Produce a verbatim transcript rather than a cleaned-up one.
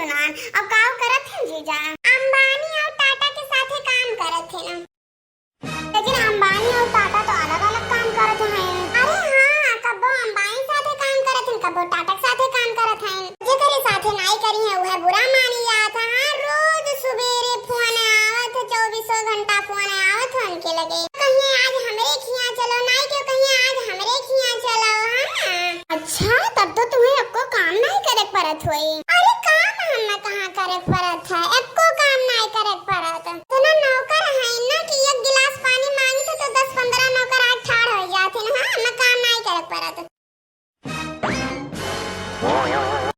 नान, अब काव करत हैं जीजा? अंबानी और टाटा के साथे काम करत हैं ना। लेकिन अंबानी और टाटा तो अलग-अलग काम करत हैं। अरे हाँ, कब्बो अंबानी साथे काम करत हैं, कब्बो टाटा के साथे काम करत हैं। जेकरे साथे नाई करी है, वह बुरा मानी या।